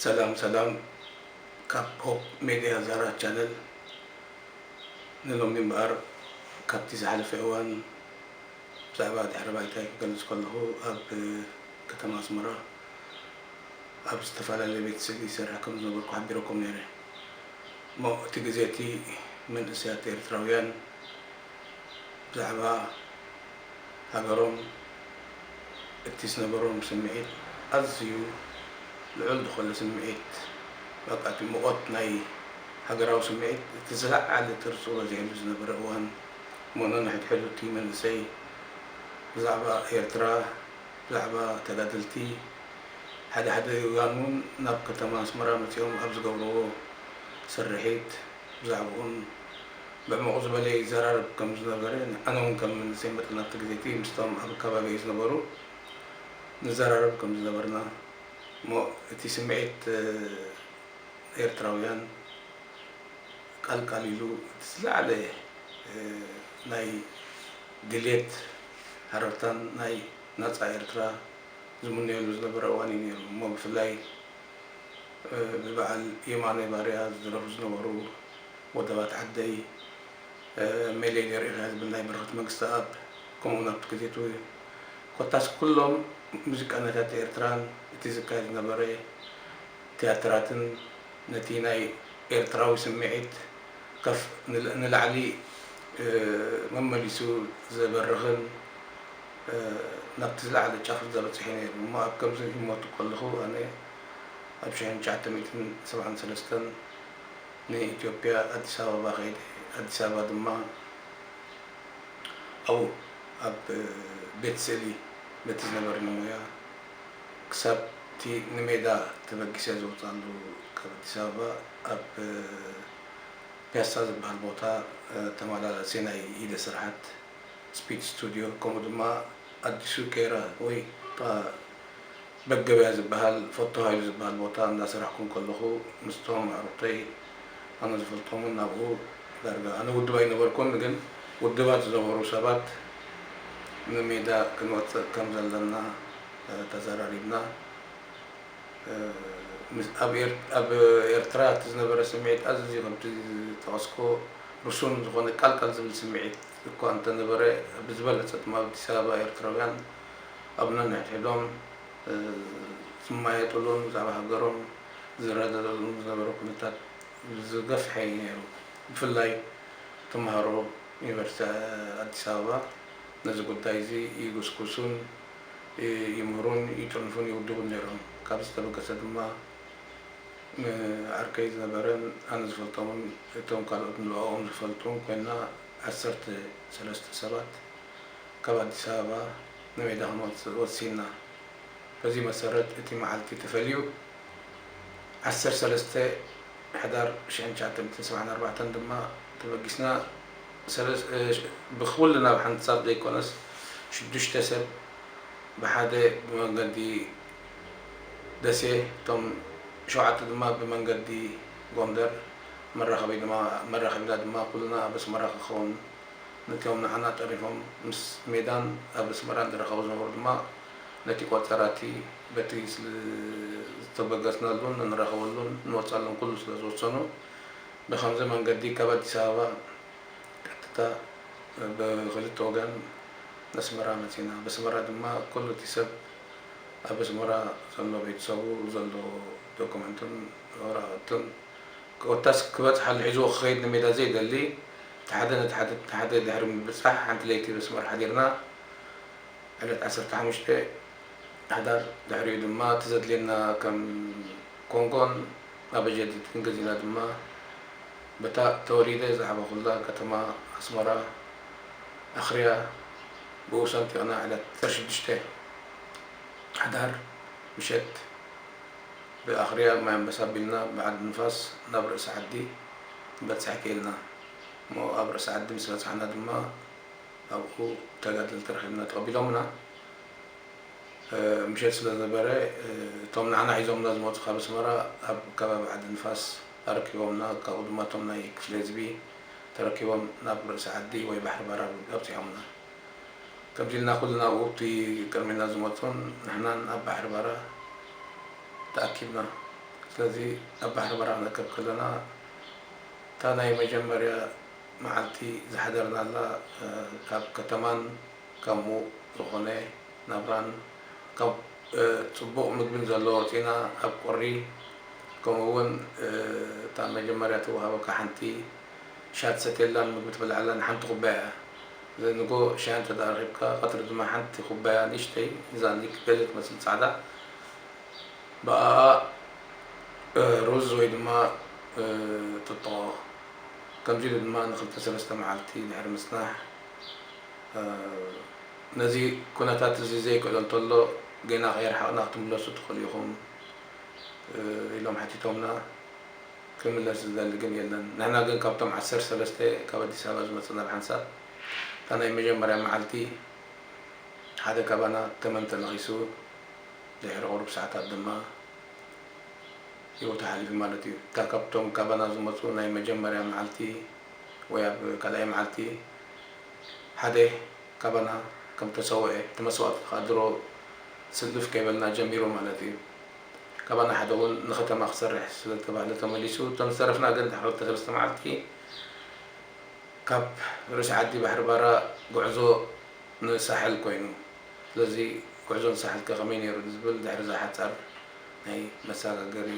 ሰላም ሰላም፣ ካብ ሆፕ ሜድያ ዛራ ቻነል። ንሎሚ እምበኣር ካብቲ ዝሓለፈ እዋን ብዛዕባ ድሕሪ ባይታይ ክገልጽ ከለኹ፣ ኣብ ከተማ ኣስመራ ኣብ ዝተፈላለየ ቤት ስእሊ ይሰርሕ ከም ዝነበርኩ ሓቢረኩም ነይረ። እሞ እቲ ግዜ እቲ መንእሰያት ኤርትራውያን ብዛዕባ ሃገሮም እቲ ዝነበሮም ስምዒት ኣዝዩ ልዑል ዝኾነ ስምዒት፣ በቃ እቲ ሙቐት ናይ ሃገራዊ ስምዒት እቲ ዝለዓለ ተርጽሮ ዝህሉ ዝነበረ እዋን እሞ ነንሕድሕዱ እቲ መንእሰይ ብዛዕባ ኤርትራ፣ ብዛዕባ ተጋደልቲ፣ ሓደ ሓደ እዋን እውን ናብ ከተማ ኣስመራ መጺኦም ኣብ ዝገብርዎ ስርሒት ብዛዕባኡን ብዕሙቕ ዝበለ ይዘራረብ ከም ዝነበረ፣ ኣነ እውን ከም መንእሰይ መጠን ኣብቲ ግዜ እቲ ምስቶም ኣብ ከባቢይ ዝነበሩ ንዘራረብ ከም ዝነበርና እሞ እቲ ስምዒት ኤርትራውያን ቃልቃል ኢሉ እቲ ዝለዓለ ናይ ድሌት ሃረርታን ናይ ናጻ ኤርትራ ዝምነየሉ ዝነበረ እዋን እዩ ነይሩ። እሞ ብፍላይ ብበዓል የማነ ባርያ ዝድረፉ ዝነበሩ ወደባት ዓደይ፣ ሜሌ ገርኢኻ ዝብል ናይ በረኸት መንግስተኣብ፣ ከምኡ እውን ኣብቲ ግዜ እቲ ኮታስ ኩሎም ሙዚቀኛታት ኤርትራን እቲ ዝካየድ ዝነበረ ቲያትራትን ነቲ ናይ ኤርትራዊ ስምዒት ከፍ ንል-፣ ንላዕሊ መመሊሱ ዘበርኽን ናብቲ ዝለዓለ ጫፍ ዘበጽሐ ነይሩ። እሞ ኣብ ከምዚ ህሞቱ ከለኹ ኣነ ኣብ ሽሕን ትሽዓተ ሚእትን ሰብዓን ሰለስተን ንኢትዮጵያ ኣዲስ ኣበባ ከይደ። ኣዲስ ኣበባ ድማ ኣብኡ ኣብ ቤት ስእሊ በቲ ዝነበረኒ ሞያ ክሳብ እቲ ንሜዳ ተበጊሰ ዝወፅኣሉ ካብ ኣዲስ ኣበባ ኣብ ፒያሳ ዝበሃል ቦታ ተመላላሲ ናይ ኢደ ስርሓት ስፒድ ስቱድዮ፣ ከምኡ ድማ ኣዲሱ ኬራ ወይ ጣ-፣ በገበያ ዝበሃል፣ ፎቶ ሃይሉ ዝበሃል ቦታ እንዳሰራሕኩ እንከለኹ ምስቶም ኣዕሩኽተይ ኣነ ዝፈልጦምን ኣብኡ ዳርጋ ኣነ ውድብ ኣይነበርኩን፣ ግን ውድባት ዝነበሩ ሰባት ንሜዳ ክንወፅእ ከም ዘለና ተዘራሪብና። ኣብ ኤርትራ እቲ ዝነበረ ስምዒት ኣዝዩ ከምቲ ዝጠቐስኩ ርሱን ዝኾነ ቃልቃል ዝብል ስምዒት እኳ እንተነበረ፣ ብዝበለጸ ድማ ኣብ ኣዲስ ኣበባ ኤርትራውያን ኣብ ነንሕድሕዶም ዝመያየጥሉን ብዛዕባ ሃገሮም ዝረዳድእሉን ዝነበረ ኩነታት ዝገፍሐ እዩ ነይሩ። ብፍላይ ተምሃሮ ዩኒቨርሲቲ ኣዲስ ኣበባ ነዚ ጉዳይ እዚ ይጉስጉሱን ይምህሩን ይጥርንፉን ይውድቡን ነይሮም። ካብዚ ዝተበገሰ ድማ ዓርከይ ዝነበረን ኣነ ዝፈልጦምን እቶም ካልኦት ንብዕኦም ዝፈልጡን ኮይንና ዓሰርተ ሰለስተ ሰባት ካብ ኣዲስ ኣበባ ንሜዳ ክንወፅእ ወሲንና። በዚ መሰረት እቲ መዓልቲ ተፈልዩ ዓሰርተ ሰለስተ ሕዳር ሽሕን ትሽዓተ ሚእትን ሰብዓን ኣርባዕተን ድማ ተበጊስና። ብኩልና ብሓንሳብ ዘይኮነስ ሽዱሽተ ሰብ ብሓደ ብመንገዲ ደሴ፣ እቶም ሸውዓተ ድማ ብመንገዲ ጎንደር። መራኸቢ ድማ መራኸቢና ድማ ኩልና ኣብ ኣስመራ ክኸውን ነቶም ንዓና ጠሪፎም ምስ ሜዳን ኣብ ኣስመራን ዝራኸቡ ዝነበሩ ድማ ነቲ ቆጸራ እቲ በቲ ዝተበገስናሉን ንራኸበሉን ንወጻሉን ኩሉ ስለ ዝወሰኑ፣ ብኸምዚ መንገዲ ካብ ኣዲስ ኣበባ ቀጥታ ብኽልተ ወገን ንኣስመራ መጺና። ኣብ ኣስመራ ድማ ኩሉ እቲ ሰብ ኣብ ኣስመራ ዘሎ ቤተሰቡ ዘሎ ዶኩመንቱን ወረቐቱን ኮታስ ክበጽሓሉ ሒዝዎ ክኸይድ ንሜዳ ዘይደሊ፣ እቲ ሓደ ነቲ ሓደ፣ እቲ ሓደ ድሕሪ ምብጻሕ ሓንቲ ለይቲ ኣብ ኣስመራ ሓዲርና፣ ዕለት ዓሰርተ ሓሙሽተ ሕዳር ድሕሪኡ ድማ እቲ ዘድልየና ከም ኮንጎን ኣበጀዲትን ገዚእና ድማ በታ ተወሊደ ዝዓበኹላ ከተማ ኣስመራ ኣኽርያ ብኡ ሰንጢቕና ዕለት ዓሰርተ ሽዱሽተ ሕዳር ምሸት ብኣኽርያ ማይ ኣንበሳ ኣቢልና ብዓዲ ንፋስ ናብ ርእሲ ዓዲ ክንበጽሕ ክኢልና። እሞ ኣብ ርእሲ ዓዲ ምስ በጻሕና ድማ ኣብኡ ተጋደልቲ ረኺብና ተቐቢሎምና። ምሸት ስለ ዝነበረ እቶም ንዓና ሒዞምና ዝመጹ ካብ ኣስመራ ኣብ ከባቢ ዓዲ ንፋስ ኣረኪቦምና። ካብኡ ድማ እቶም ናይ ክፍለ ህዝቢ ተረኪቦም ናብ ርእሲ ዓዲ ወይ ባሕሪ ባራ ኣብጺሖምና። ከምዚ ኢልና ኩልና ኣብኡ እቲ ቅድሜና ዝመጹን ንሕናን ኣብ ባሕሪ ባራ ተኣኪብና። ስለዚ ኣብ ባሕሪ በራ ክንርከብ ከለና እታ ናይ መጀመርያ መዓልቲ ዝሓደርናላ፣ እ፣ ካብ ከተማን ካብ ምዉቕ ዝኾነ ናብራን ካብ፣ እ፣ ጽቡቕ ምግብን ዘለዎ ወጺና ኣብ ቁሪ፣ ከምኡ እውን፣ እ፣ እታ መጀመርያ ትወሃበካ ሓንቲ ሻት ሰትየላን ምግቢ ትበልዓላን ሓንቲ ኩባያ እያ። ንጎ ሻሂ እንተ ደኣ ረኺብካ፣ ቀትሪ ድማ ሓንቲ ኩባያ ንእሽተይ፣ እዛ ኒክ ቤለ ትመስል ጻዕዳ፣ ብኣኣ፣ እ፣ ሩዝ ወይ ድማ፣ እ፣ ጥጥቖ። ከምዚ ኢሉ ድማ ንክልተ ሰለስተ መዓልቲ ድሕሪ ምጽናሕ፣ እ፣ ነዚ ኩነታት እዚ ዘይክእሎ እንተሎ፣ ጌና ከየርሓቕና ክትምለሱ ትኽእሉ ኢኹም፣ እ፣ ኢሎም ሓቲቶምና። ክምለስ ዝደሊ ግን የለን። ንሕና ግን ካብቶም ዓሰርተ ሰለስተ ካብ ኣዲስ ኣበባ ዝመጽእና ብሓንሳብ፣ እታ ናይ መጀመርያ መዓልቲ ሓደ ካባና ተመን ተነኺሱ፣ ድሕሪ ቁሩብ ሰዓታት ድማ ህይወቱ ሓሊፉ ማለት እዩ። እታ ካብቶም ካባና ዝመጹ ናይ መጀመርያ መዓልቲ ወይ ኣብ ካልኣይ መዓልቲ ሓደ ካባና ከም ተሰውአ፣ እቲ መስዋእቲ ከኣ ድሮ ስልፍ ከይበልና ጀሚሩ ማለት እዩ። ካባና ሓደ እውን ንከተማ ክሰርሕ ስለ ዝተባህለ ተመሊሱ። እቶም ዝተረፍና ግን ድሕሪ ክልተ ሰለስተ መዓልቲ ካብ ርእሲ ዓዲ ባሕሪ ባራ ጉዕዞ ንሳሕል ኮይኑ። ስለዚ ጉዕዞ ንሳሕል ከ ከመይ ነይሩ ዝብል ድሕሪ እዛ ሓጻር ናይ መሰጋገሪ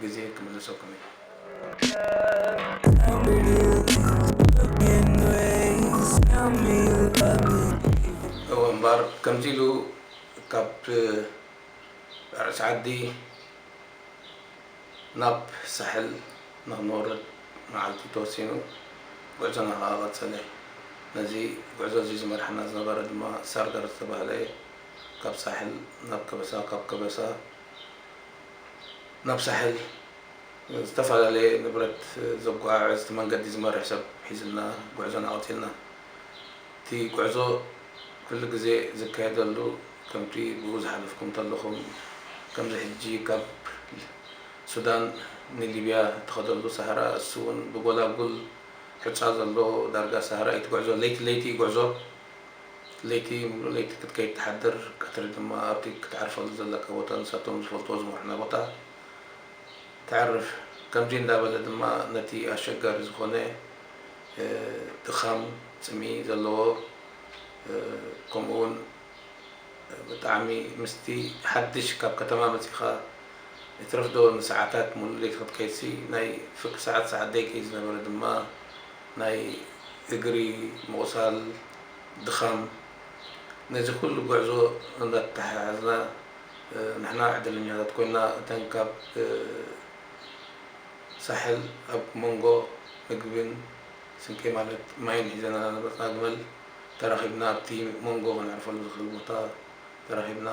ግዜ ክምለሰኩም እየ። እወ እምበኣር ከምዚ ኢሉ ካብ ርእሲ ዓዲ ናብ ሳሕል ንኽንወርድ መዓልቲ ተወሲኑ ጉዕዞና ከኣ ቀጸለ። ነዚ ጉዕዞ እዚ ዝመርሓና ዝነበረ ድማ ሳርዳር ዝተባህለ ካብ ሳሕል ናብ ከበሳ፣ ካብ ከበሳ ናብ ሳሕል ዝተፈላለየ ንብረት ዘጓዓዕዝ እቲ መንገዲ ዝመርሕ ሰብ ሒዝና ጉዕዞና ቀጺልና። እቲ ጉዕዞ ኩሉ ግዜ ዝካየደሉ ከምቲ ብኡ ዝሓለፍኩም እንተለኹም ከምዚ ሕጂ ካብ ሱዳን ንሊብያ እትኸደሉ ሳህራ እሱ እውን ብጎላጉል ሕጻ ዘሎ ዳርጋ ሳህራ እዩ እቲ ጉዕዞ። ለይቲ ለይቲ እዩ ጉዕዞ። ለይቲ ሙሉእ ለይቲ ክትከይድ ትሓድር፣ ቀትሪ ድማ ኣብቲ ክትዓርፈሉ ዘለካ ቦታ ንሳቶም ዝፈልጥዎ ዝመርሑና ቦታ ተዕርፍ። ከምዚ እንዳበለ ድማ ነቲ ኣሸጋሪ ዝኾነ፣ እ፣ ድኻም፣ ጽምኢ ዘለዎ፣ እ፣ ከምኡ እውን ብጣዕሚ ምስቲ ሓድሽ ካብ ከተማ መጺኻ ይትረፍ ዶ ንሰዓታት ሙሉእ ለይቲ ክትከይድሲ ናይ ፍርቂ ሰዓት ሰዓት ደይቂ እዩ ዝነበረ ድማ ናይ እግሪ ምቑሳል፣ ድኻም፣ ነዚ ኩሉ ጉዕዞ እንዳተሓሓዝና፣ እ፣ ንሕና ዕድለኛታት ኮይና እተን ካብ፣ እ፣ ሳሕል ኣብ መንጎ ምግብን ስንቂ ማለት ማይን ሒዘና ዝመጽና ግመል ተራኺብና ኣብቲ መንጎ ከነዕርፈሉ ዝኽእል ቦታ ተራኺብና።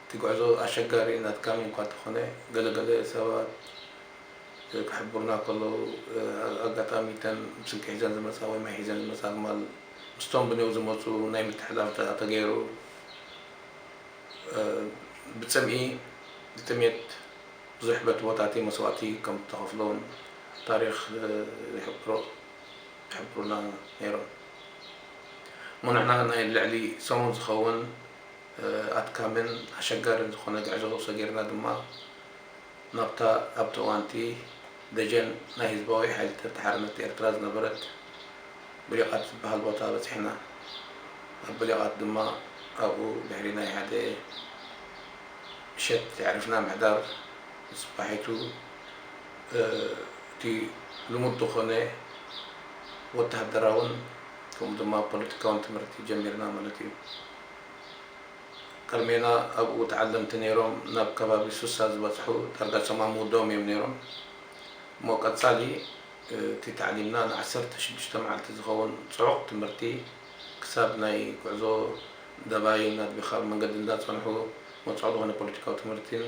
እቲ ጉዕዞ ኣሸጋሪ ኣድካሚ እኳ እንተኾነ ገለገለ ሰባት ክሕብሩና ከለዉ፣ እ፣ ኣጋጣሚ እተን ስንቂ ሒዘን ዝመጻ ወይ ማይ ሒዘን ዝመጻ ግማል ምስቶም ብኔው ዝመጹ ናይ ምትሕልላፍ ተ-፣ ተገይሩ፣ እ፣ ብጽምኢ ብጥሜት ብዙሕ በቲ ቦታቲ መስዋእቲ ከም ዝተኸፍሎን ታሪኽ፣ እ፣ ይሕብሮ፣ ይሕብሩና ነይሮም። እሞ ንሕና ናይ ልዕሊ ሰሙን ዝኸውን፣ እ፣ ኣድካምን ኣሸጋርን ዝኾነ ጉዕዞ ሰጊርና ድማ ናብታ ኣብቲ እዋንቲ ደጀን ናይ ህዝባዊ ሓይልታት ሓርነት ኤርትራ ዝነበረት ብሊቓት ዝበሃል ቦታ በጺሕና። ኣብ ብሊቓት ድማ ኣብኡ ድሕሪ ናይ ሓደ ምሸት የዕሪፍና ምሕዳር፣ ንጽባሒቱ፣ እ፣ እቲ ልሙድ ዝኾነ ወተሃደራውን ከምኡ ድማ ፖለቲካውን ትምህርቲ ጀሚርና ማለት እዩ። ቅድሜና ኣብኡ ተዓለምቲ ነይሮም፣ ናብ ከባቢ ሱሳ ዝበጽሑ፣ ዳርጋ እሶም ኣብ ምውድኦም እዮም ነይሮም። እሞ ቀጻሊ፣ እ፣ እቲ ታዕሊምና ንዓሰርተ ሽዱሽተ መዓልቲ ዝኸውን ጽዑቕ ትምህርቲ፣ ክሳብ ናይ ጉዕዞ ደባይ እናድቢኻ ኣብ መንገዲ እንዳጸንሑ፣ መጽዑቕ ዝኾነ ፖለቲካዊ ትምህርቲን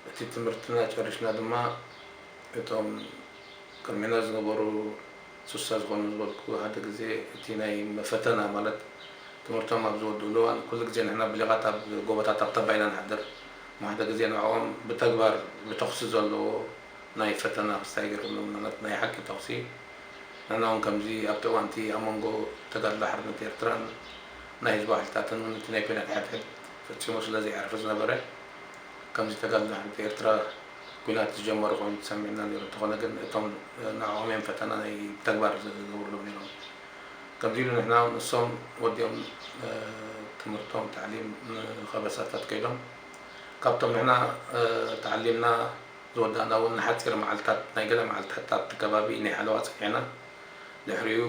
እቲ ትምህርትና ጨሪሽና ድማ እቶም ቅድሜና ዝነበሩ ሱሳ ዝኾኑ ዝበልኩ ሓደ ግዜ እቲ ናይ ፈተና ማለት ትምህርቶም ኣብ ዝወድእሉ እዋን ኩሉ ግዜ ንሕና ብሊቓት ኣብ ጎቦታት ኣብ ተባ ኢና ንሓድር። እሞ ሓደ ግዜ ንዕኦም ብተግባር ብተኹሲ ዘለዎ ናይ ፈተና ክስታይ ገይሮምሎም ማለት ናይ ሓቂ ተኹሲ። ንሕና እውን ከምዚ ኣብቲ እዋን እቲ ኣብ መንጎ ተጋድሎ ሓርነት ኤርትራን ናይ ህዝባዊ ሓይልታትን እውን እቲ ናይ ኲናት ሕድሕድ ፈጺሙ ስለ ዘይዓርፍ ዝነበረ ከምዚ ተጋድሎ ሓርነት ኤርትራ ኩናት ዝጀመሩ ኮይኑ ተሰሚዕና ነይሩ። እንተኾነ ግን እቶም ንዕኦም እዮም ፈተና ናይ ተግባር ዝገብርሎም ነይሮም። ከምዚ ኢሉ ንሕና ንሶም ወዲኦም ትምህርቶም ታዕሊም ንኸበሳታት ከይዶም ካብቶም ንሕና ተዓሊምና ዝወዳእና እውን ንሓፂር መዓልታት ናይ ገለ መዓልታት ኣብቲ ከባቢ ናይ ሓለዋ ፀኒሕና። ድሕሪኡ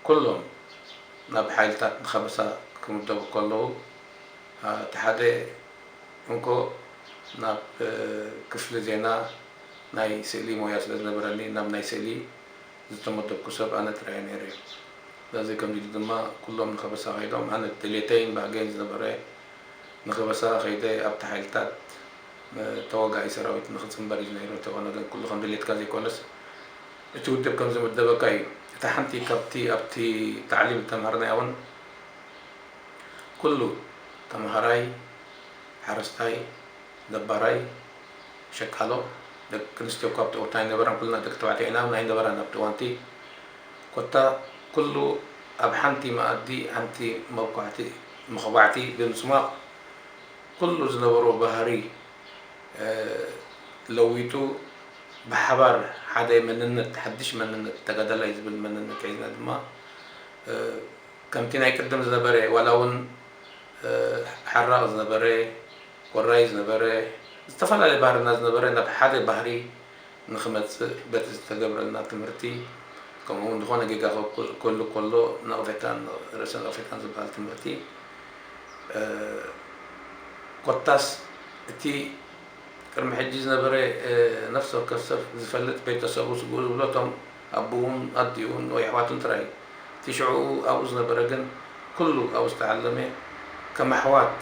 ኩሎም ናብ ሓይልታት ንኸበሳ ክምደቡ ከለዉ እቲ ሓደ እንኮ ናብ ክፍሊ ዜና ናይ ስእሊ ሞያ ስለ ዝነበረኒ ናብ ናይ ስእሊ ዝተመደብኩ ሰብ ኣነ ጥራይ ነይረ። ስለዚ ከምዚ ኢሉ ድማ ኩሎም ንኸበሳ ከይዶም ኣነ ድሌተይን ባህገይን ዝነበረ ንኸበሳ ከይደ ኣብቲ ሓይልታት ተወጋኢ ሰራዊት ንኽፅምበር እዩ ነይሩ። እንተኾነ ግን ኩሉ ከም ድሌትካ ዘይኮነስ እቲ ውድብ ከም ዝምደበካ እዩ። እታ ሓንቲ ካብቲ ኣብቲ ታዕሊም ዝተምሃርናያ እውን ኩሉ ተምሃራይ፣ ሓረስታይ፣ ደባራይ፣ ሸቃሎ፣ ደቂ ኣንስትዮ እኳ ኣብቲ እዋንቲ ኣይነበራን፣ ኩልና ደቂ ተባዕትዮ ኢና እውን ኣይነበራን ኣብቲ እዋንቲ። ኮታ ኩሉ ኣብ ሓንቲ መኣዲ ሓንቲ መብኳዕቲ መኽባዕቲ ብምፅማቕ ኩሉ ዝነበሮ ባህሪ ለዊጡ ብሓባር ሓደ መንነት ሓድሽ መንነት ተጋዳላይ ዝብል መንነት ሒዝና ድማ ከምቲ ናይ ቅድም ዝነበረ ዋላ እውን ሓራቕ ዝነበረ ቆራይ ዝነበረ ዝተፈላለየ ባህርና ዝነበረ ናብ ሓደ ባህሪ ንኽመፅእ በቲ ዝተገብረልና ትምህርቲ ከምኡ እውን ዝኾነ ጌጋ ከሉ ከሎ ነቕፌታን ርእሰ ነቕፌታን ዝበሃል ትምህርቲ ኮታስ እቲ ቅድሚ ሕጂ ዝነበረ ነፍሲ ወከፍ ሰብ ዝፈልጥ ቤተሰቡ ስግኡ ዝብሎ እቶም ኣቦኡን ኣዲኡን ወይ ኣሕዋቱን ጥራይ እቲ ሽዕኡ ኣብኡ ዝነበረ ግን ኩሉ ኣብኡ ዝተዓለመ ከም ኣሕዋት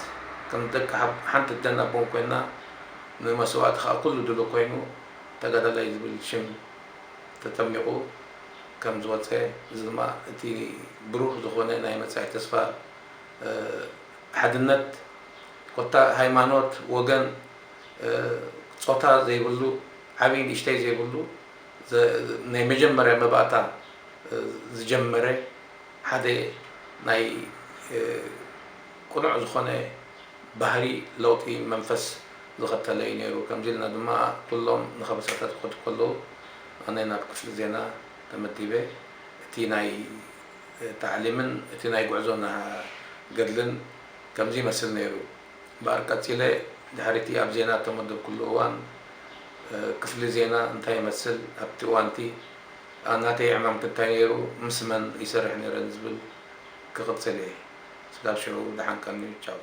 ከም ደቂ ሓንቲ ደን ኣቦን ኮይና ንመስዋእቲ ከዓ ኩሉ ድሉ ኮይኑ ተጋዳላይ ዝብል ሽም ተጠሚቑ ከም ዝወፀ እዚ ድማ እቲ ብሩህ ዝኾነ ናይ መፃኢ ተስፋ ሓድነት ኮታ ሃይማኖት ወገን ፆታ ዘይብሉ ዓብዪ ንእሽተይ ዘይብሉ ናይ መጀመርያ መባእታ ዝጀመረ ሓደ ናይ ቅኑዕ ዝኾነ ባህሪ ለውጢ መንፈስ ዝኸተለ እዩ ነይሩ። ከምዚ ኢልና ድማ ኩሎም ንኸበሳታት ክኸዱ ከለዉ ኣነ ናብ ክፍሊ ዜና ተመዲበ እቲ ናይ ታዕሊምን እቲ ናይ ጉዕዞና ገድልን ከምዚ ይመስል ነይሩ። እምበኣር ቀጺለ ድሕሪቲ ኣብ ዜና እተመደብኩሉ እዋን ክፍሊ ዜና እንታይ ይመስል ኣብቲ እዋንቲ ናተይ ዕማምቲ እንታይ ነይሩ ምስ መን ይሰርሕ ነይረ ንዝብል ክቕጽል እየ። ስጋብ ሽዑ ደሓን ቀንዩ። ቻው።